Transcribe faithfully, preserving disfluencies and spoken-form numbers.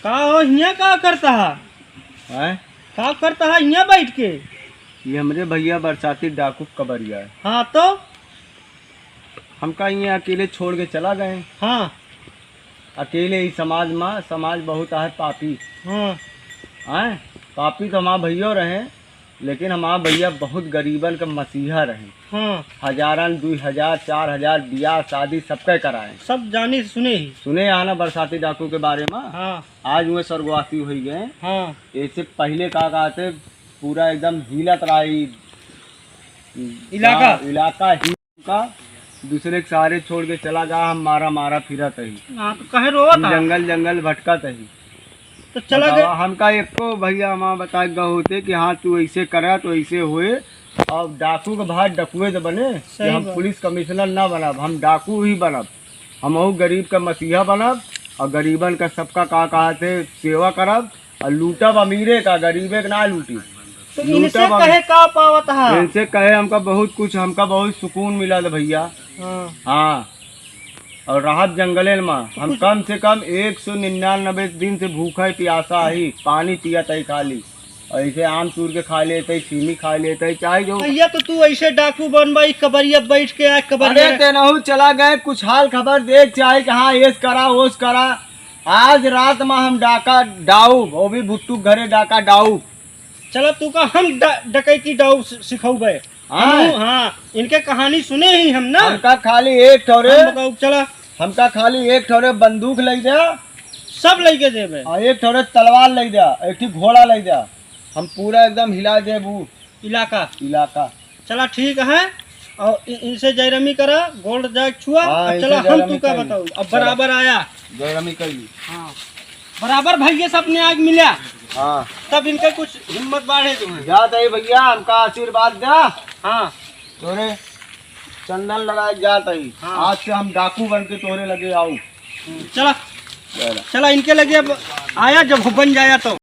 का हो, हियाँ का करता है? हैं? का करता है हियाँ बैठ के? ये हमरे भइया बरसाती डाकू कबरिया है। हाँ तो? हमका हियाँ अकेले छोड़ के चला गए। हाँ। अकेले ही समाज मा, समाज बहुत आहे पापी। हाँ। हैं? पापी तो हमार भइयो रहे, लेकिन हमार भइया बहुत गरीबन का मसीहा रहे। हाँ। हजारन, दुई हजार, चार हजार, बियाह, शादी सबके कराए। सब जानी सुने ही। सुने आना बरसाती डाकू के बारे मा। हाँ। आज उहे स्वर्गवासी होइ गए। हाँ। एसे पहिले का कहते, पूरा एकदम हिलत रहा ई इलाका। हाँ, इलाका ही का दूसरे के सहारे छोड़ के चला गया, हम मारा मारा फिरत ही। हाँ, तो कहे रोवत हम है? जंगल जंगल भटकत ही। तो चला बतावा, गया। हमका एको भइया हमार बताए गए होते कि हाँ, तू ऐसे करा तो ऐसे होए। अब डाकू के भाई डकुए तो बने कि सही हम बात। पुलिस कमिश्नर ना बनब, हम डाकू ही बनब। हमहू गरीब का मसीहा बनब और गरीबन का सबका का कहा थे सेवा करब। और लूटब अमीरे का, गरीबे के ना लूटी। तो लूटब इनसे हम। कहे का पावत हा? इनसे कहे हमका बहुत कुछ, हमका बहुत सुकून मिलल भइया। हाँ। हाँ। और रहब जंगले मा, हम कुछ कम से कम एक सौ निन्यानबे दिन से भूखा ही प्यासा ही, पानी पियत ही खाली। और ऐसे आम तूर के खा लेत ही, छीमी खा लेत ही, चाहे जो। भइया तो तू ऐसे डाकू बनबा, ई कबरिया बैठ के आ कबरिया अरे रे। तेनहू चला गए, कुछ हाल खबर देख चाहे कि हाँ, एस करा, ओस करा। आज रात मा हम डाका डाउब, वो भी भुट्टू घरे डाका डाउब। चला तू का हम डा-, डकैती डाउब सि-, सिखौबे। हाँ। हमहू, हाँ, इनके कहानी सुने ही हम ना। हमका खाली एक ठौरे, हम बताऊ, चला। हमका खाली एक ठौरे बंदूक लई दे। सब लई के देबे। आ एक ठौरे तलवार लई दे, एक ठी घोड़ा लई दे। हम पूरा एकदम हिला देबू। इलाका। इलाका। चला ठीक है, और इ-, इनसे जयरमी करा, गोल्ड जाए छुआ, हाँ, और इनसे चला हम जयरमी तू का करी। बताऊ, अब चला। बराबर आया। जयरमी करी। हाँ, बराबर भइया सब ने आज मिला। हाँ। तब इनका कुछ हिम्मत बाढ़े तुम्हें। जात ही भइया, हमका आशीर्वाद द्या। हाँ। तोरे चंदन लगाए जात ही। हाँ। आज से हम डाकू बन के तोरे लगे आऊ। हम्म, चला। चला। चला, इनके लगे अब आया, जब बन जाया तो।